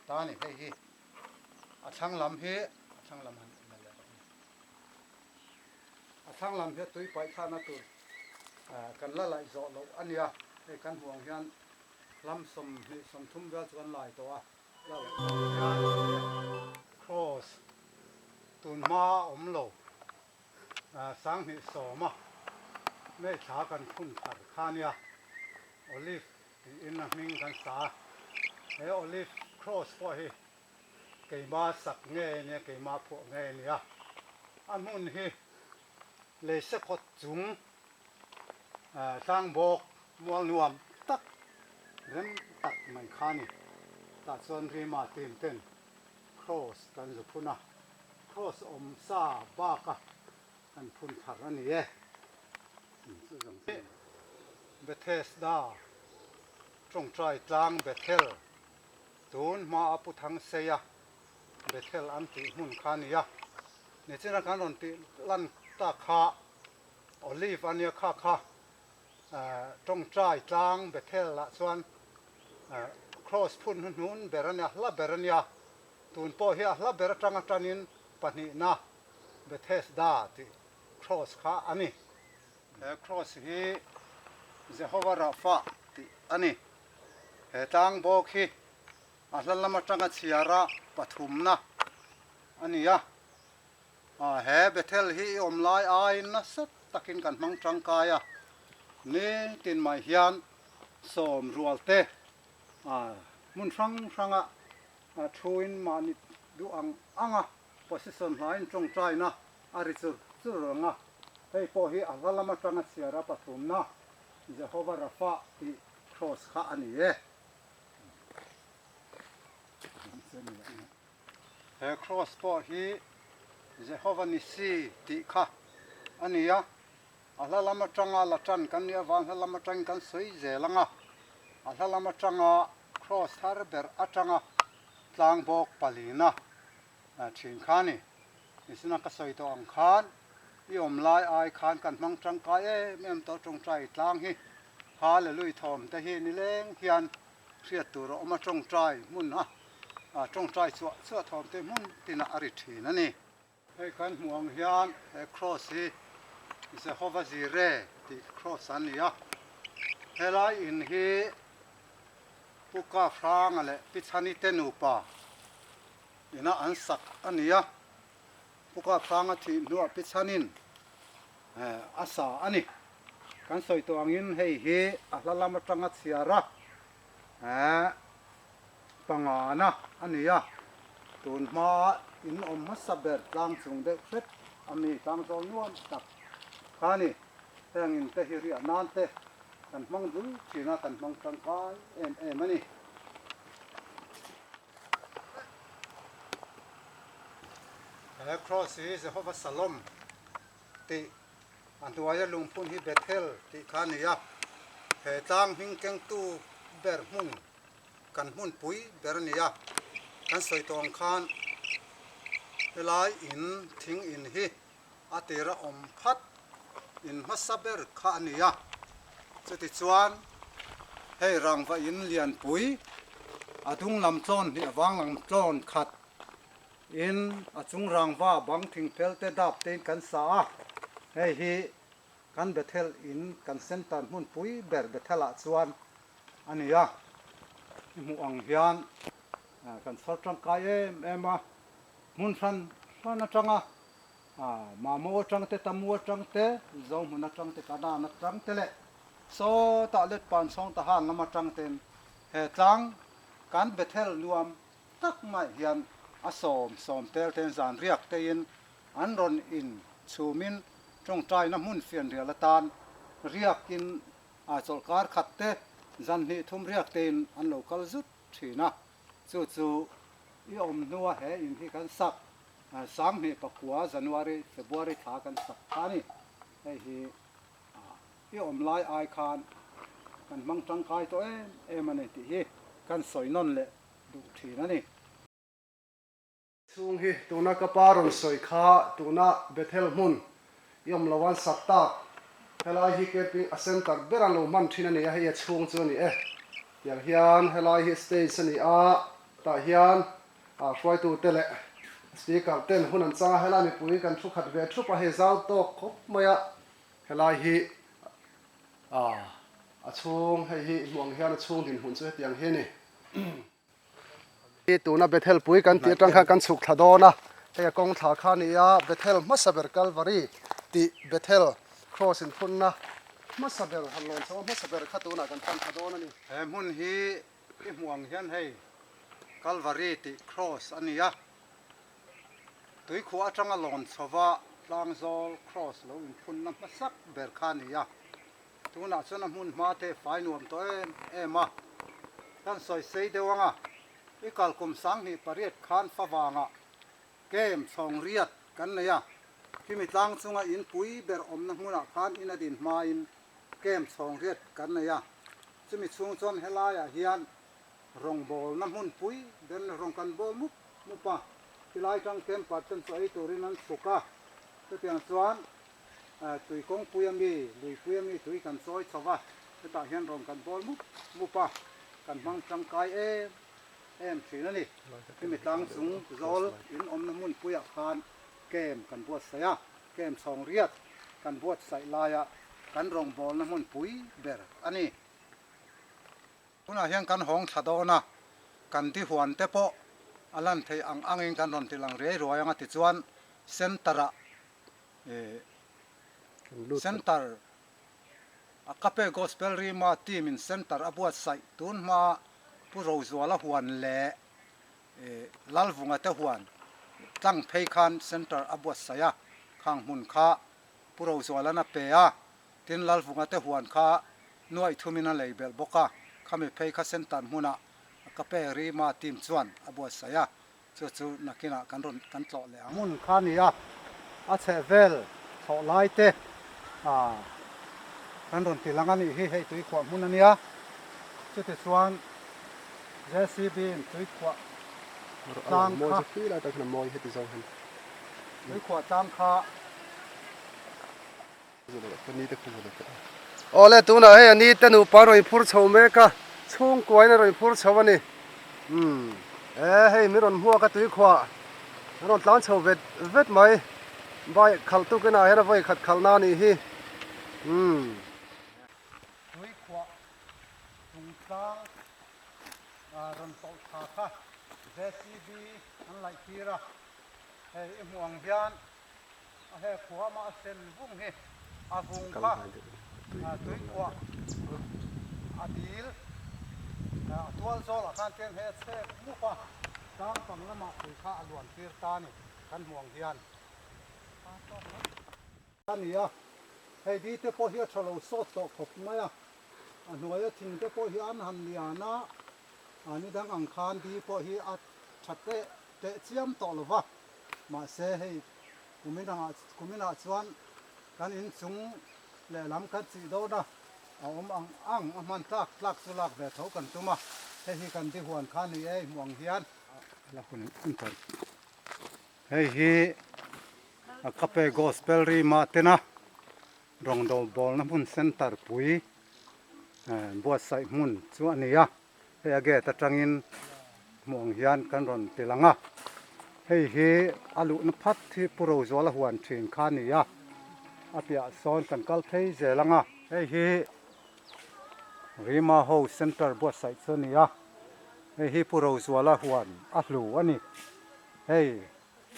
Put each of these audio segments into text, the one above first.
ta a ni hei hi a thlang lam hi a thlang lam han la leh rawh a thlang lam hi a tui paih thlakna tur kan la laih zawh loh a nia hei kan hmuh ang hian hlam 20 30 vel chu kan lai tawh a la laih zawh loh hian cross tun hma a awm lo 2010 a May thla kan phun thar kha nia olive tiin a hming kan sa a he olive cross pawh hi keima sak nge nia keima phuah nge nia a hmun hi leise kawt chung tlangbawk mual nuam tak rem tak mai kha a ni tah chuan Rima team ten Cross kan zu phun a, cross awm sa baka kan phun thar a ni e. Bethesda tawngtai tlang Bethel tun hma a Pu Thangseia Bethel an tih hmun kha a ni a, nichina kan rawn tih lan tak kha Olive a nia kha kha tawngtai tlang Bethel ah chuan Cross phun hnuhnun ber a nia, hla ber a nia. Tun pawh hi a hla ber atanga tanin pahnihna Bethesda tih Cross kha a ni. He Cross hi Jehovah Rapha tih a ni. He tlang bawk hi a hla lam atanga chhiara pathumna a ni a. He Bethel hi i awm lai aiin nasa takin kan hmang tangkai a, nitin mai hian sawm rual te hmun hrang hranga thuin mahni duh ang anga position hlaiin tawngtaina a ri chur chur reng a. Hei pawh hi a hla lam atanga chhiar a pathumna Jehovah Rapha tih cross kha a ni e. He cross pawh hi Jehovah Nissi tih kha a ni a, a hla lam atanga la tan kan nih avang hla lam atangin kan sawi zel ang a, a hla lam atanga cross thar ber atanga tlang bawk palina thin kha a ni. Nisina ka sawi tawh ang khan i awm lai ai khan kan hmang tangkai em em tawh tawngtai tlang hi Hallelujah thawm te hi nileng hian hriat tur a awm a, tawngtai hmun a tawngtai chhuah chhuah thawm te hmun tinah a ri thin a ni. Hei kan hmuh ang hian he cross hi Jehovah Jireh tih cross a ni a, helai in hi Pu Kafranga leh Pi Chhani te nupa ina an sak a ni a, Pu Kafranga thih hnuah Pi Chhanin a sa a ni. Kan sawi tawh angin hei hi a hla lam atanga chhiar a. Pangana a ni a, tun hmaa in awm hmasa ber tlang chung deuh hret a mi tlang zawl nuam tak kha a ni. Heng in te hi riah nan te kan hmang dul thin a, kan hmang tangkai em em a ni. He cross hi Jehovah Shalom tih A hnuaia lungphun hi Bethel tih kha a ni a, he tlang hming kengtu ber hmun kan hmunpui ber a ni a. Kan sawi tawh ang khan helai in thing in hi a tira awm phat in hmasa ber kha a ni a. Chutichuan hei rangva in lianpui a dung lam tlawn hnih avang lam tlawn khat In a chung rangva bang thingphel te dap tein kan sa a, hei hi kan Bethel in kan center hmunpui ber Bethel ah chuan a ni a, i hmuh ang hian kan chhawr tangkai em em a, hmun hran hran atanga Mamawh atang te, Tamu atang te, Zohmun atang te, Kanan atang te leh sawtah let pan chhawng Tahan lam atang ten he tlang kan Bethel nuam tak mai hian a sawm sawm tel ten zan riak teiin an rawn in chhumin tawngtaina hmun fianrial atan riakin a chawlhkar khat te zan hnih thum riak teiin an lo kal zut thin a, chu chu i awm hnua he in hi kan sak 2009 January February thla kan sak kha a ni, hei hi i awm lai ai khan kan hmang tangkai tawh em em a ni tih hi kan sawi nawn leh duh thin a ni. Chhung hi tuna ka pa rawn sawi kha tuna Bethel hmun i awm lo an sak tak helai hi camping a center ber an lo hman thin a ni a, hei a chhung chu a ni e. Tiang hian helai hi stage a ni a. Tah hian hruaitute leh Speaker ten hun an chang a, helai mipui kan thu khat ve thup a, hei zau tawk khawp mai a, helai hi a chhung hei hi hmuh ang hian a chhung dinhmun chu hetiang hi a ni. Tuna Bethel pui kan tih atang khan kan chhuk thla dawn a, hei a kawng thla kha a ni a, Bethel hmasa ber Calvary tih Bethel Cross inphunna hmasa ber han lawn chho a hmasa ber kha tunah kan pan thla dawn a ni. He hmun hi i hmuh ang hian hei Calvary tih Cross a ni a, tuikhuah atanga lawn chhova tlangzawl Cross lo inphunna hmasak ber kha a ni a. Tunah chuan a hmun hma te fai nuam tawh em em a, kan sawi sei deuh ang a, i kal kum 2008 khan favangah kem chhawng riat kan nei a, khimi tlang chunga in pui ber awmna hmunah khan in a din hmain kem chhawng riat kan nei a, chumi chhung chuan helaiah hian rawngbawlna hmun pui ber rawng kan bawl mup mup a, khilai tang camper ten chaw ei turin an chhuk a, chutiang chuan Tui kawngpui ami, luipui ami tui kan chawi chho va, hetah hian rawn kan bawl mup mup a, kan hmang tangkai em em thin a ni. Hemi tlang chung zawl in awmna hmunpuiah khan camp kan buatsaih a, camp chhawng riat kan buatsaih laia kan rawngbawlna hmunpui ber a ni. Tunah hian kan hawng thla dawn a, kan di huan te pawh a lan theih ang angin kan rawn ti lang riai ruai ang a tichuan centre-ah Center Agape Gospel Rima team in Center a buatsaih tun hma Pu Rozuala huan leh Lalvunga te huan tlang phei khan Center a buatsaih a, khang hmun kha Pu Rozualan a pe a, tin Lalvunga te huan kha nuaih thumin a lei belh bawk a, khami phei kha Center hmunah Agape Rima team chuan a buatsaih a. Chu chu nakinah kan rawn kan tlawh leh ang. Hmun kha a ni a, a chheh vel thlawh lai te kan rawn ti lang a nih hi, hei tuikhuah hmun a nia. Chutichuan JCB in tuikhuah tlang kha tuikhuah tlang kha. Awle tunah hei a ni te nupa rawn phur chho mek a, chhungkuain a rawn phur chho a ni. Umm e hei min rawn hmuak a tuikhuah an rawn tlan chho vet vet mai, bike khalh tuk inah hian a vawi khat khalh na a nih hi. Umm. Tuikhuah chungtlang rawn tawlh thla kha JCB an laih tir a, hei i hmuh ang hian A he khuam a a sen vung hi a vung kha tuikhuah a dil a tual zawlah khan tlem he a chhek mup a, tlang pang lamah tui kha a luan tir ta a ni kan hmuh ang hian a ni a, hei di te pawh hi a tha lo sawt tawh khawp mai a, a hnuaia thing te pawh hi an han lian a, a ni dang ang khan di pawh hi a tha teh teh chiam tawh lo va. Mahse hei kuminah chuan kan inchung lehlam kan chih dawn a, a awm ang ang a hman tlak tlak chu lak ve tho kan tum a, hei hi kan di huan kha ni e hmuh ang hian. Hei hi Agape Gospel Rima tena rawngdo bawlna hmun center pui buatsaih hmun chu a ni a. Hei a gate atangin hmuh ang hian kan rawn ti lang a, hei hi a luhna phat hi Pu Rozuala huan thin kha a ni a, a piahah sawn kan kal phei zel ang a. Hei hi Rima ho centre buatsaih chu a ni a, hei hi Pu Rozuala huan a hlu a ni. Hei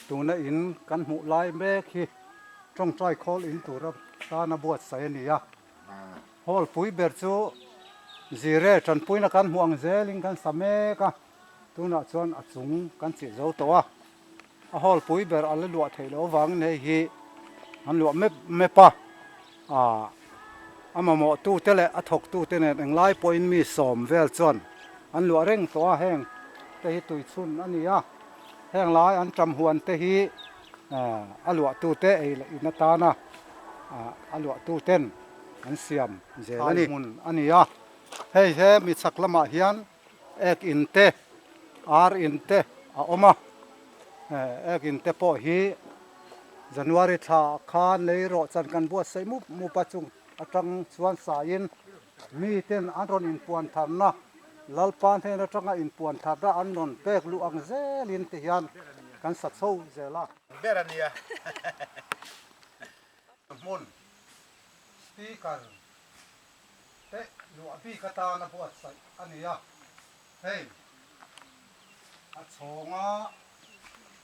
tuna in kan hmuh lai mek hi tawngtai khawl in tura tana buatsaih a ni a. Hall pui ber chu Zire tanpuina kan hmuh ang zelin kan sa mek a, tunah chuan a chung kan chih zo tawh a, a hall pui ber a la luah theih loh avangin hei hi an luah mep mep a, ah a mamawh tute leh a thawk tute nen englai pawhin mi sawm vel chuan an luah reng tawh a, heng te hi tuichhun a ni a, heng lai an ṭam huan te hi a luah tute ei leh in atana a luah tuten an siam zel a ni. Hmun a ni a, hei he mi chhak lamah hian ek in te, ar in te a awm a, ek in te pawh hi January thla khan lei rawh chan kan buatsaih mup mup a, chung atang chuan saiin miten an rawn inpuan tharna. Lalpa hnen atanga inpuan thatna an rawn pek luh ang zelin ti hian kan sa chho zel a. Ber a nia. Hmun Speaker te luah bik atana buatsaih a ni a, hei a chhawnga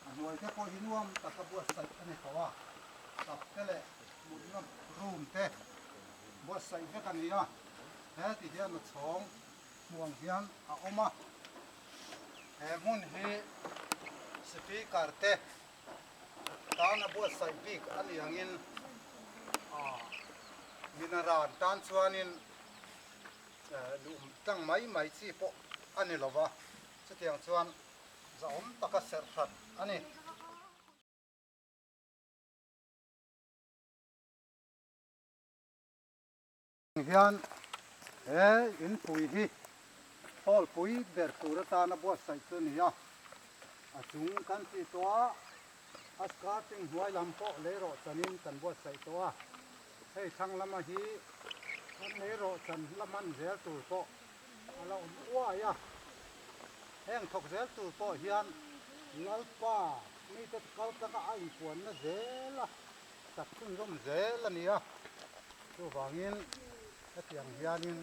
a hnuai te pawh hi nuam taka buatsaih a ni tawh a, tap te leh mutna room te buatsaih vek a ni a, he ti hian a chhawng hmuang hian a awm a, he hmun hi speaker te Tan a buatsaih bik a ni angin minaran tan chuanin luh tlang mai mai chi pawh a ni lo va, chutiang chuan zahawm taka serh hrat a ni. Hian he inpui hi hall pui ber tur atana buatsaih chu a ni a, a chung kan tih tawh a, a skirting hnuai lam pawh lei rawh chanin kan buatsaih tawh a, hei thlang lama hi kan lei rawh chan la hman zel tur pawh a la awm uai a, heng thawk zel tur pawh hian Lalpa mite kal tanga a inpuanna zel a. Sak chhunzawm zel a ni a, chuvangin hetiang hianin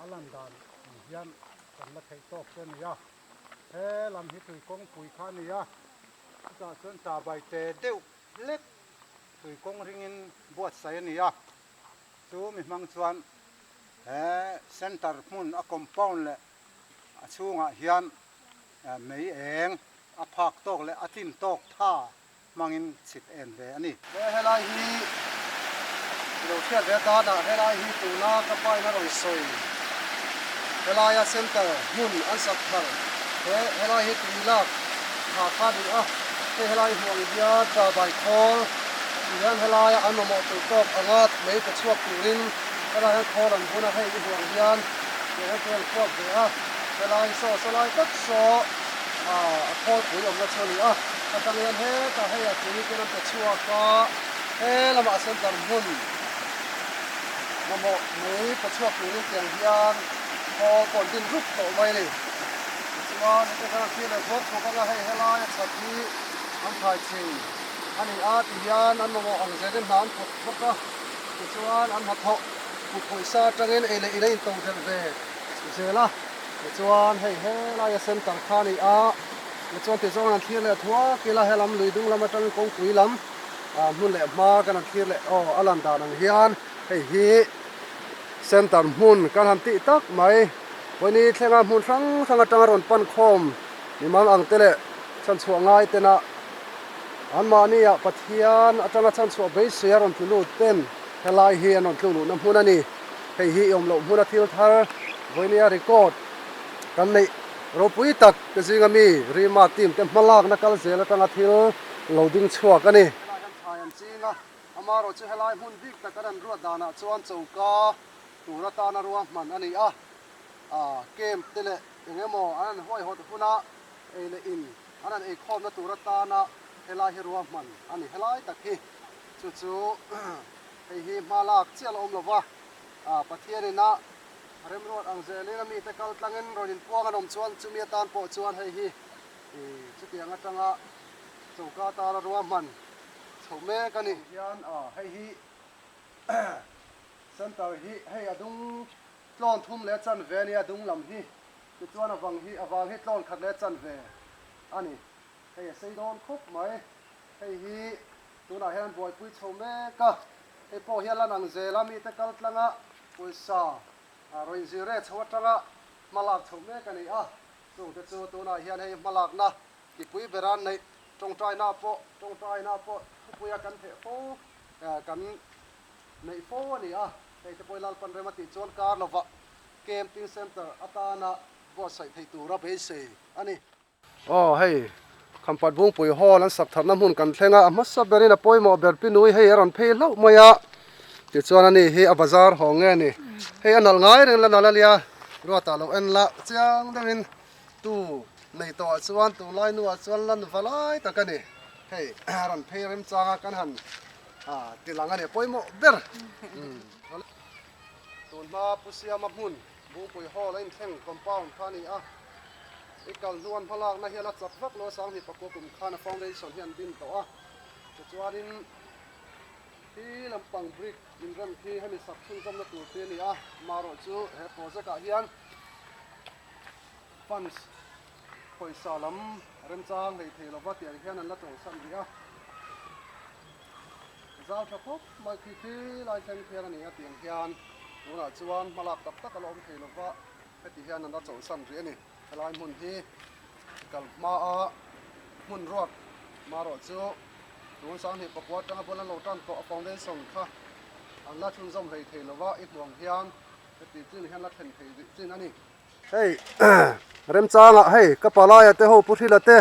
a lan dan ang hian kan la theih tawk chu a ni a. He lam hi tui kawngpui kha a ni a, chutah chuan tabai te deuh hlek tui kawng ringin buatsaih a ni a, chu mi hmang chuan he center hmun a compound leh a chhungah hian mei eng a phak tawk leh a tlin tawk tha hmangin chhit en ve a ni. He helai hi i lo hriat ve atan ah helai hi tuna ka pa in a rawn sawi helaia center hmun an sak thar he helai hi tui lak tha kha a ni a, hei helai hmuh ang hian turbine khawl ti hian helaia an mamawh tur tawk anga mei pe chhuak turin helai hian khawl an bun a, hei i hmuh ang hian tiang hian tui an khuak ve a, helai saw saw lai tak saw a khawlpui awmna chu a ni a. Atang hian hetah hei a tui ten an pe chhuak a, he lamah center hmun mamawh mai pe chhuak turin tiang hian khawl pawh an din rup tawh mai a ni. Tichuan heti khan an thlir leh thuak thuak anga hei helai a chhat hi an thai thin a ni a ti hian an mamawh ang zelin hna an thawk bawk a, tichuan an hnathawh kut pawisa atangin ei leh in a intodelh ve zel a, tichuan hei helai a center kha a ni a. Tichuan tizawng an thlir leh thuak ila helam lui dung lam atangin kawngpui lam ah hmun leh hma kan han thlir leh aw a lan dan ang hian hei hi center hmun kan han tih tak mai pawini thlenga hmun hrang hrang atanga rawn pan khawm mimal ang te leh chhanchhuah ngai tena anmahni ah Pathian atanga chhanchhuah beisei a rawn tlu lut ten helai hi an rawn tluk luhna hmun a ni hei hi i awm loh hmuna thil thar vawinia record kan neih Ropui tak te zinga mi Rima team te hmalakna kal zel atanga thil lo ding chhuak a ni. Helai hian thlai an ching a, amaherawh chu helai hmun bik tak an an ruat danah chuan choka tur atana ruahman a ni a, camp te leh eng emaw an han huaihawt huna ei leh in an han eikhawmna tur atana helai hi ruahman a ni. Helai tak hi chu chu hei hi hmalak chiah la awm lova, Pathianin a Remruat ang zelin a mite kal tlangin rawn inpuang an awm chuan chumi atan pawh chuan hei hi chutiang atanga choka tara ruahman chhoh mek a ni. Hian hei hi center hi hei a dung tlawn thum leh chanve a nia dung lam hi tichuan a vang hi a vang hi tlawn khat leh chanve a ni. Hei a sei dawn khawp mai. Hei hi tunah hian an buaipui chho mek a, hei pawh hi a lan ang zel a, mite kal tlanga pawisa rawn inzir reh chho atanga hma lak chhoh mek a ni a, chungte chu tunah hian hei hma lakna kipui bera neih tawngtaina pawh tawngtaina pawh thupuia kan theh fo kan neih fo a ni a, hei te pawh Lalpan rem a tih chuan kar lovah camping centre atana buatsaih theih tura beisei a ni. Aw hei Khampat Bungpui Hall an sak thatna hmun kan thleng a, a hmasa berin a pawimawh ber pi nui hei a rawn phei hlauh mai a, tichuan ani hi a bazar haw nge ni, hei a nalh ngai reng la nalh a nia, ruatah lo en la chiang deuhin tu nei tawh ah chuan tunlai hnuah chuan la nuva lai tak a ni, hei a rawn phei remchang a kan han ti lang a ni a pawimawh ber. Tunhma Pu Siama hmun. Bungpui Hall a inthleng compound kha a ni a, i kal hnuan hmalakna hi a la chak vak lo a, Sanghnih pakua kum khan a foundation hi an din tawh a, tichuanin khi lampang brick inrem khi hemi sak chhunzawmna tur te a ni a, marawh chu he project ah hian funds pawisa lam remchang hlei thei lova tiang hian an la chawlhsan rih a. Zau tha khawp mai khi khi lai thleng khian a ni a tiang hian tunah chuan hmalak tak tak a la awm thei lova heti hian an la chawlhsan rih a ni. Helai hmun hi kal hmaa hmun ruak marawh chu tun 20 pakua atanga bul an lo tan tawh a foundation kha an la chhunzawm hlei thei lova i hmuang hian heti chin hian la thlen thei rih chin a ni. Hei remchangah hei ka palaia te ho Pu Hrila te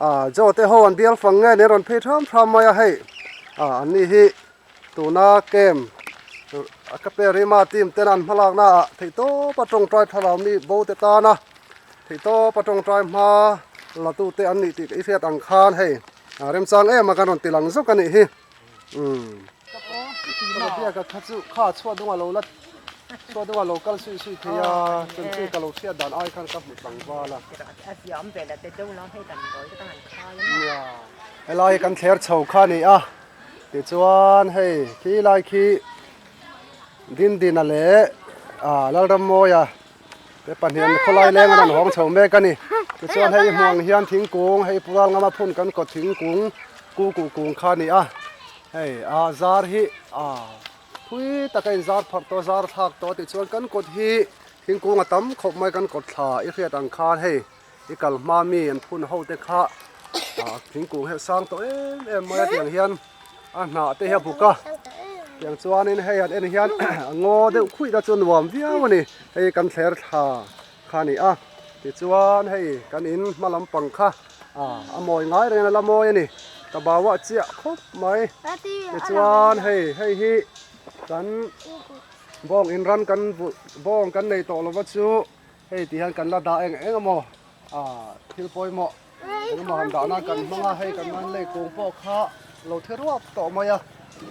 ah Joe te ho an bial fang nge ni an rawn phei tham tham mai a hei ah an ni hi tuna camp ka pe rima team ten an hmalakna ah theihtawp a tawngtai thlarau mi bo te tana theihtawp a tawngtai hma la tu te an nih tih i hriat ang khan hei ah remchang em a kan rawn ti lang zawk a nih hi. Umm ka biak kha chu kha chhuat dawngah lo la chhuat dawngah lo kal sui sui thei a chanchin ka lo hriat dan ai khan ka hmu tlangval a. Nia helai hi kan thler chho kha a ni a tichuan hei khi lai khi Dindina leh ah Lalrammawia te pahnih an khawlai leng an rawn hawng chho mek a ni tichuan hei hmuang hian thingkung hei pural ngama phun kan kawt thingkung ku kuh kung kha a ni a hei ah zar hi ah thui taka in zar pharh tawh zar thlak tawh tichuan kan kawt hi thingkung a tam khawp mai kan kawt thla i hriat ang khan hei i kal hma mi an phun ho te kha ah thingkung hi a sang tawh em em mai a tiang hian a hnah te hi a buk a tiang chuanin hei han en hian a ngaw deuh khuih na chu nuam viau a ni hei kan thler thla kha a ni a tichuan hei kan in hma lampang kha ah a mawi ngai reng a la mawi a ni ka bau ah chiah khawp mai tichuan hei hei hi kan bawng in ran kan vulh bawng kan nei tawh lova chu. Hei ti hian kan la dah eng eng emaw ah thil pawimawh eng emaw han dah nan kan hmang a, hei kan man lei kung pawh kha lo thi ruak tawh mai a,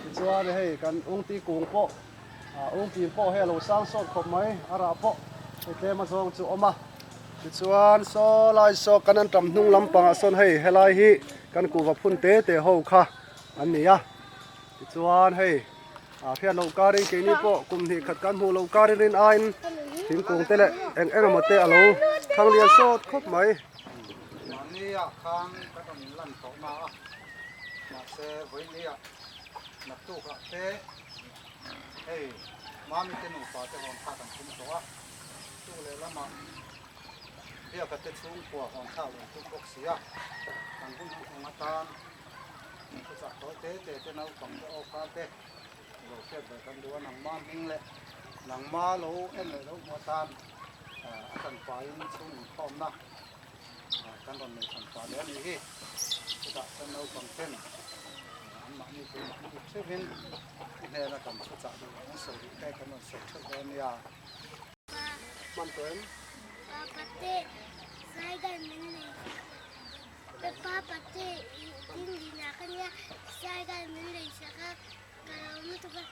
tichuan hei kan ungti kung pawh ah ungpin pawh hei a lo sang sawt khawp mai a rah pawh hei tlem a zawng chu a awm a, tichuan saw lai saw kan an tam hnung lampangah sawn hei helai hi kan kuhva phun te te ho kha an ni a, tichuan hei. A hriat loh karin keini pawh kum hnih khat kan hmuh loh karin rin aiin thingkung te leh eng eng emaw te a lo thlang lian sawt khawp mai. Mahni ah khan kan rawn lan tawh na a, mahse vawinia naktuk ah te hei mami te nupa te hawn thlak an tum tawh a, tu leh lamah biaka te chhungkua hawn thlak an tum bawk si a, kan hun hnuhnung atan. Thuchah tawi te te te naupang te awka te lo hriat ve kan duh a, nangma hming leh nangma lo en leh lo hmu atan a hranpain chhung inkhawmna kan rawn nei hranpa leh a nih hi. Chutah chuan naupang ten anmahni keimahni theuhin i hnena kan thuchah duh an sawi duh te kan rawn sawi theuh dawn nia. Hman tawh em? Papa te Saigal min nei. Papa te ding ding ah ka nia Saigal min lei sak a ka lo lutuk a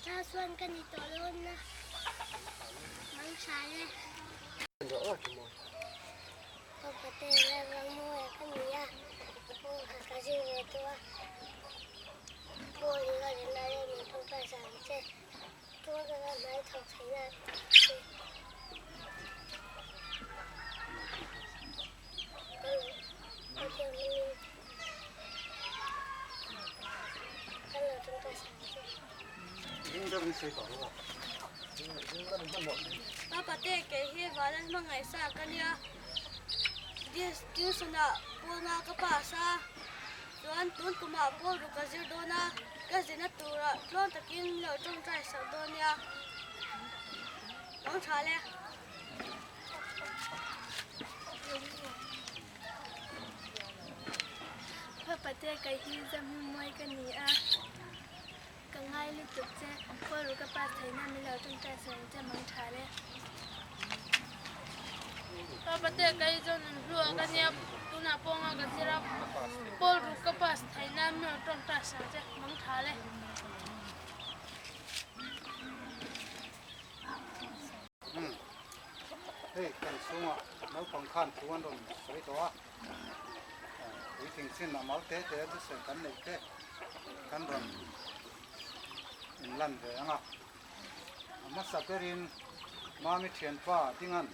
class one ka ni tawh dawn na mang tha le. Papa te Lalrammuia ka ni a kawngkhar ka zir ve tawh a Paul-i ka rinna leh min tawngtai sak ang che. Papa te kei hi Valan hmangaihsa ka nia tuition ah pawnga ka pass a chuan tun kumah pawl ruk ka zir dawn a. Ka zina turah tluang takin min lo tawngtai sak dawn nia. Mang tha le. Papa te kei hi Zamhmuai ka ni a, ka ngai lutuk che, call ru ka pass theihna min lo tawngtai sak ang che mang tha le. Papa te kei zawng nun hlua ka nia, tunah pawnga ka zir a, call ru ka pass theihna min lo tawngtai sak che mang tha le. Hei kan chhungah naupang khan thu an rawn sawi tawh a, puitling chin a mal te te a thusawi kan neih te kan rawn inlan ve ang a. A hmasa berin Mami thianpa Dinga'n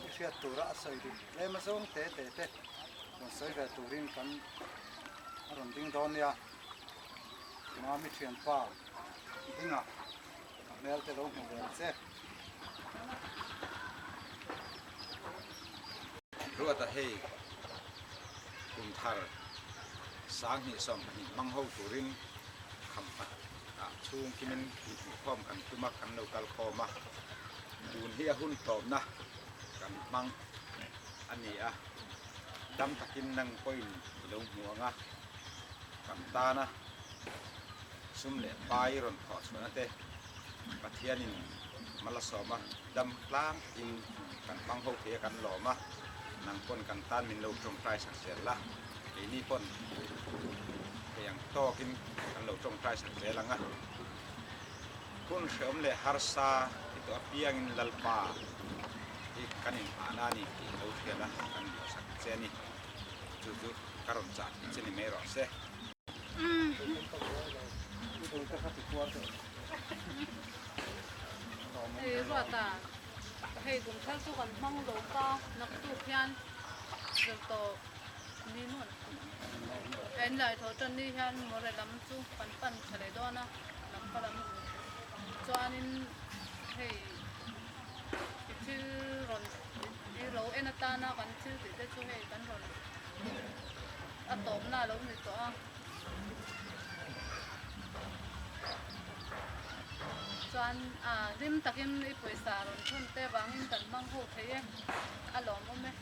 i hriat tura a sawi duh tlem azawng te te te rawn sawi ve turin kan a rawn ding dawn nia. Mami thianpa Dinga a hmel te lo hmu ve ang che. Ruata hei kum thar 20 20 hmang ho turin khampat ah chhung kimin inhmuhkhawm kan tum a, kan lo kal khawm a, tun hi a hun tawpna kan hmang a ni a, dam takin nang pawhin i lo hmu ang a, kan tana sum leh pai rawn thawh chhuahna te Pathianin mal a sawm a, dam tlang takin kan hmang ho thei a kan lawm a, nang pawn kan tan min lo tawngtai sak zel la, keini pawn thei ang tawkin kan lo tawngtai sak zel ang a, hun hreawm leh harsa ti tawh apiangin Lalpa hi kan inhahna a ni tih lo hriat a kan duhsak che a ni, chu chu ka rawn chah thei che ni mai rawh se. Hei ruata hei kum thar chu kan hmang lo ta naktuk hian zir tawh ni nual en lai tho tan ni hian mawre lam chu kan pan tha leh dawn a lam kha lam chuanin hei i thil rawn i lo en atana kan thil tih te chu hei kan rawn a tawpna a lo ni tawh a chuan ah hlim takin i pawisa rawn thawn te vangin kan hmang ho thei e a lawmawm e.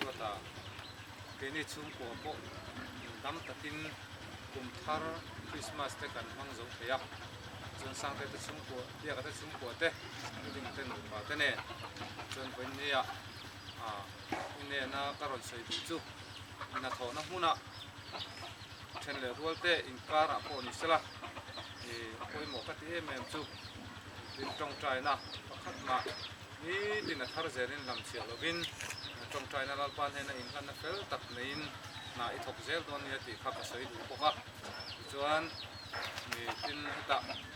Ruata keini chhungkua pawh dam takin kum thar Christmas te kan hmang zo thei a. Chuan Sangte te chhungkua, Biaka te chhungkua te, Nuding te nupa te nen chuan vawinia ah i nena ka rawn sawi duh chu hnathawhna hmunah then leh rual te inkarah pawh ni sela ih a pawimawh ka ti em em chu tin tawngtaina pakhat mah nitin a thar zelin lam chhiah lovin tawngtaina Lalpa hnena inhlanna fel tak neiin hna i thawk zel dawn nia tih kha ka sawi duh bawk a tichuan. Mi tin hetah.